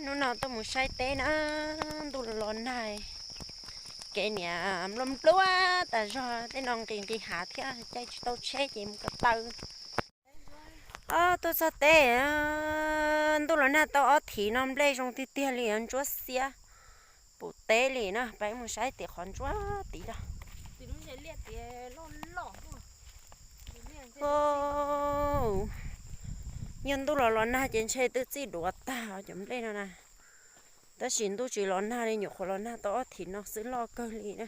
Hnub no tuaj mus saib teb na, ntuj los los nag, kev niam nplua nplua tas zog, tej no nqis nqis hav thiab caij tsis tau tsheb ces mus ko taw. Ob, tuaj txog teb, ntuj los nag tau ob thiv no nplej zoo tiag tiag li, ntsuab xiab pum teb li na. Peb mus saib tim qhov ntsuab tid os. Yog ntuj los los nag ces ntshe twb txij duav tag cov nplej no na. Tab sis ntuj tsis los nag li, nyuam qhuav los nag tau ob thiv no xwb, loj kawg li na.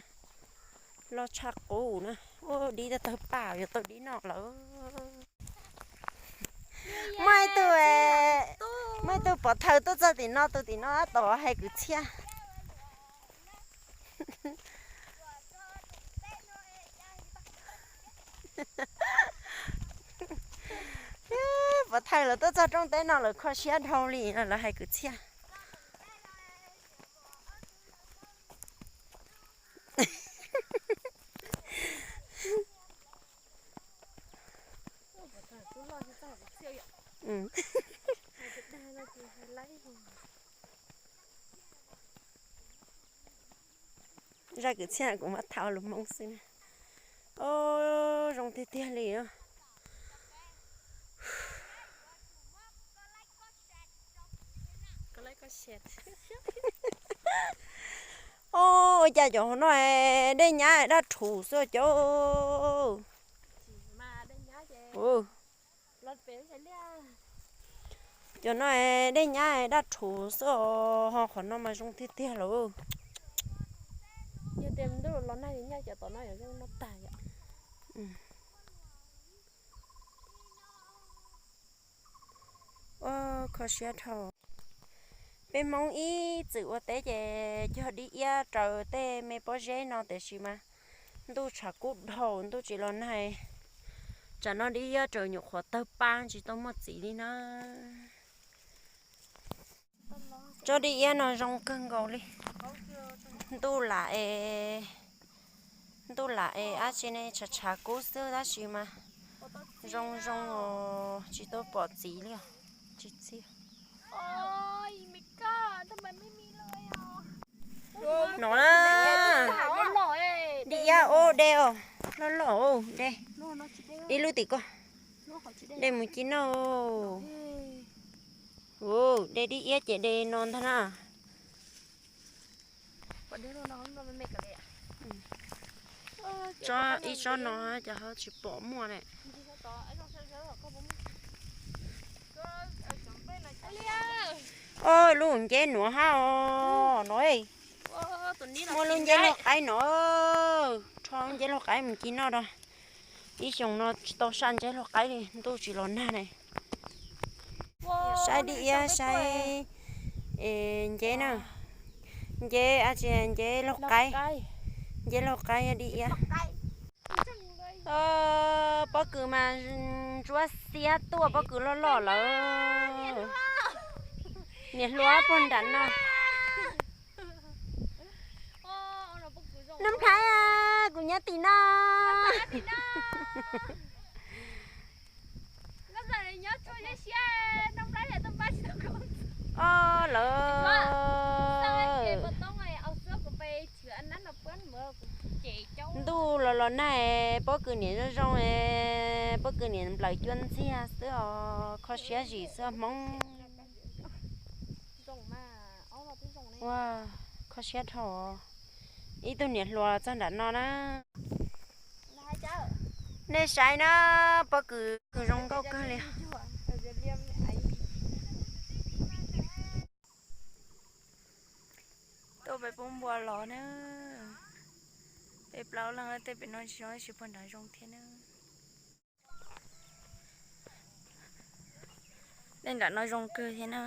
Loj tshaj qub na. Ua dib tawg paj, yuav tau dib noj lawm. Muaj ib tug, muaj ib tug pov thawj tuaj txog tim no, tus tim no tab tom hais kwv txhiaj. Pov thawj lawv tuaj txog rooj teb no lawv kho siab dhau li no, lawv hais kwv txhiaj. Zaj kwv txhiaj kuv muab tham lus Hmoob xwb na. Ob, zoo tiag tiag li. Ob, ua cas cov hauv no dej nyab daj rhuv xwb cov. Cov no dej nyab daj rhuv xwb os, ho qhov no mas zoo tiag tiag lawm. Ua kho siab dhau. Peb Hmoob ib txwm ua teb ces cog dib iab raws tej me pob zeb no, tiam sis mas ntuj tshav kub dhau, ntuj tsis los nag, tsam no dib iab raws nyuam qhuav tawg paj tsis tau muaj txiv li na. Tsob dib iab no zoo kawg nkaus li. Ntuj lam es, ntuj lam es dab tsi ne, tshav tshav kub xwb tab sis mas zoo zoo os, tsis tau pom txiv li os. Tsis txi. No na, dib iab os, de os, loj loj de. Ib lub tim ko, de mus ci noj. De dib iab ces de no ntag na. Tsob, ib tsob no cas ho tsis pom muaj ne. O, lub nceb nuav hab os no. Muaj lub nceb laug qaib no, rho nceb laug qaib mus ci noj rau. Ib xyoos no tsis tau saj nceb laug qaib li, ntuj tsis los nag ne. Saib dib iab saib nceb na. Nceb, nceb laug qaib, nceb laug qaib dib iab. Pob kws mas ntsuab xiab tuaj, pob kws loj loj lawm. Niam hluas puag nram no. Nab Nplhaib, kuv nyob tim no. O lawm. Ntuj los los nag, pob kws niam zoo zoo, pob kws niam nplawm cua ntxiag xwb os, kho siab zim xwb Hmoob. Ua, kho siab dhau. Ib tug niam hluas txog nram no na. Nej saib na, pob kws zoo nkauj kawg li. Tuaj pem pub npua los na. Peb plaub leeg tej pem no tsis zoo, tsis puag nrad zoo thiab na. Tej nram no zoo kawg thiab na.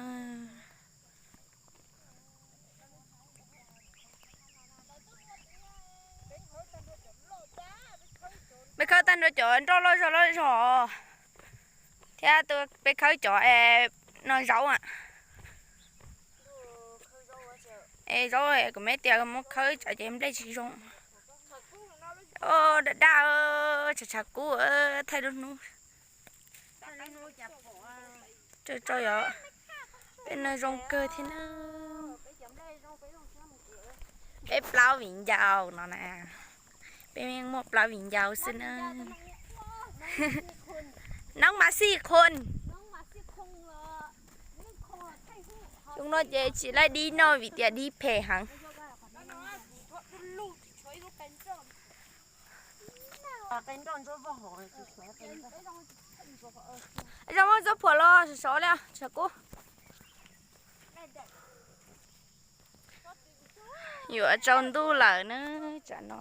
Peb khawb tag nrho cov nroj loj zog loj zog. Thiab peb khawb cov no zaub. Es zaub kuv me tias muab khawb tsam ces nplej tsis zoo. Daj daj, tshav tshav kub, thaij lub hnub. Tso yog. Tej no zoo kawg thiab na. Peb plaub viv ncaus no na. Peb yeej muaj plaub viv ncaus xwb na. Noob mas xij khon. Xyoo no ces tsis laij dib noj vim tias dib phem heev. Zoo, muab txoj phuam los sov sov li, tshav kub. Yuav tsaus ntuj lawm na, tsam no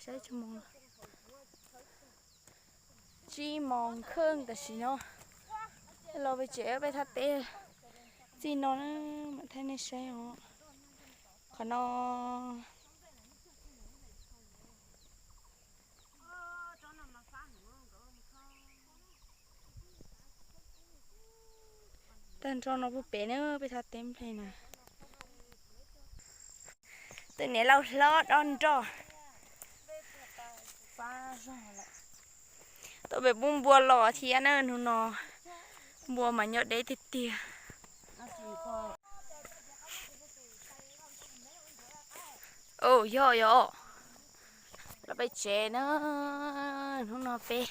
saib, tsib moos khawb tam sim no. Los pem tsev peb thaj teb txij no na, mam thaij nej saib os. Qhov no tag nrho no puag pem na, peb thaj teb nplej na. Tus niam laus hlob dob nroj. Tuaj pem pub npua los thiab na, hnub no npua mas nyob deb tiag tiag. Yog yog, los peb tsev na, hnub no peb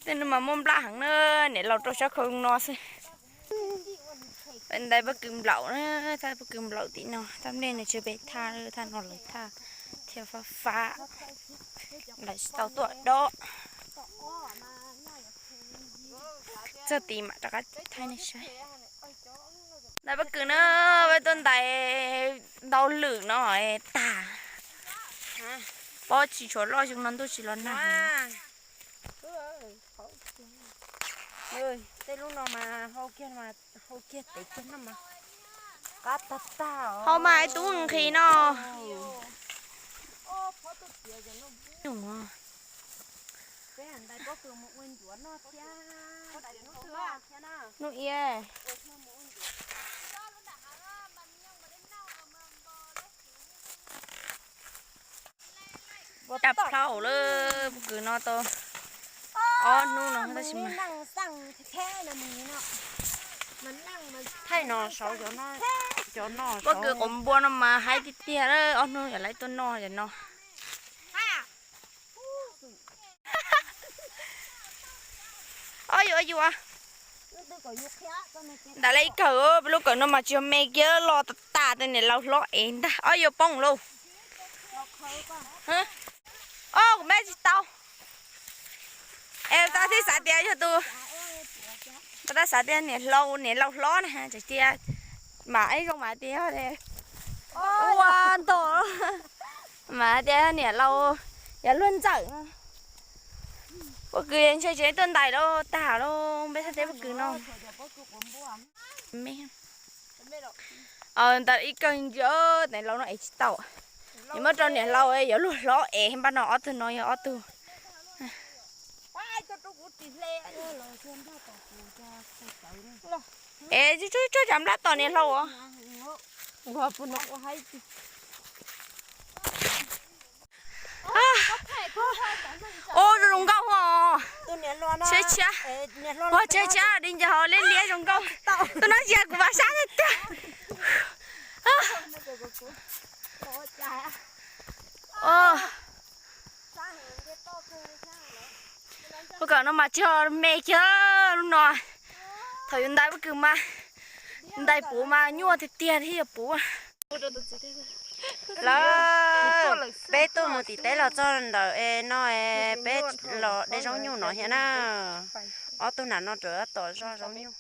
Tej no mas muaj nplaj heev na, niam laus rau sab khau no xwb. Peb ntais pob kws nplaum na, thaj pob kws nplaum tim no, thaj nplej no tsis peb thaj, thaj no lawv thaj thiab fab fab, lawv tsis tau tuaj dob. Txog tid mam rov qab thaij nej saib. Ntais pob kws na, peb tuaj ntais ntau lwm no tag, pob tsis tshuav loj, xyoo no ntuj tsis los nag. Tej lub no mas hau kiag, hau kiag tev kiag no mas qab tag tag. Hau mas ib tug nqhis no. Hnub i Ua dab plhaub lawm, pob kws no tau ob hnub no tab sis mas thaij no saud cov no, pob kws quav npua no mas haib tiag tiag, ob hnub yog lawv tuaj noj cov no. Ob yus, ob yus, ntawm lawv ib kawm, peb lub kawm no mas tsis yog me kiag, los tas tas, tus niam laus hlob ev ntag, ob yus poob lauj. Ob, kuv me tsis tau. Es tab thiaj xav tias yog tus, tab xav tias niam hlau, niam laus hlob na, tseem tias mas ib zoo mas tias yog ua ntog, mas tias niam laus, yog luag ntxawm no. Pob kws ntshe tseem tuaj ntais lauj, tag lauj, peb thaj teb pob kws no. Ntawm ib kawm ntsia, niam laus no ev tsis tau. Nws muab rau niam laus, yog luag hlob ev, npaj no ob tug no yog ob tug. Es tsuag tsuag tsam nplaj tom niam hlau os. Ua zoo nkauj os. Tshiab tshiab, ua tshiab tshiab li ncas hauv liab liab zoo nkauj. Tus no ntsia kuv vas sab tiag tiag. Pob kws no mas tsis yog me kiag lub no. Thaum yus ntais pob kws mas, ntais puv mas nyuaj tiag tiag thiaj yog puv. Lawm, peb tuaj mus tim teb los txog ntawm no, peb los de zaub nyuj no thiab na. Ob tug nam no rov tom zoj zaub nyuj.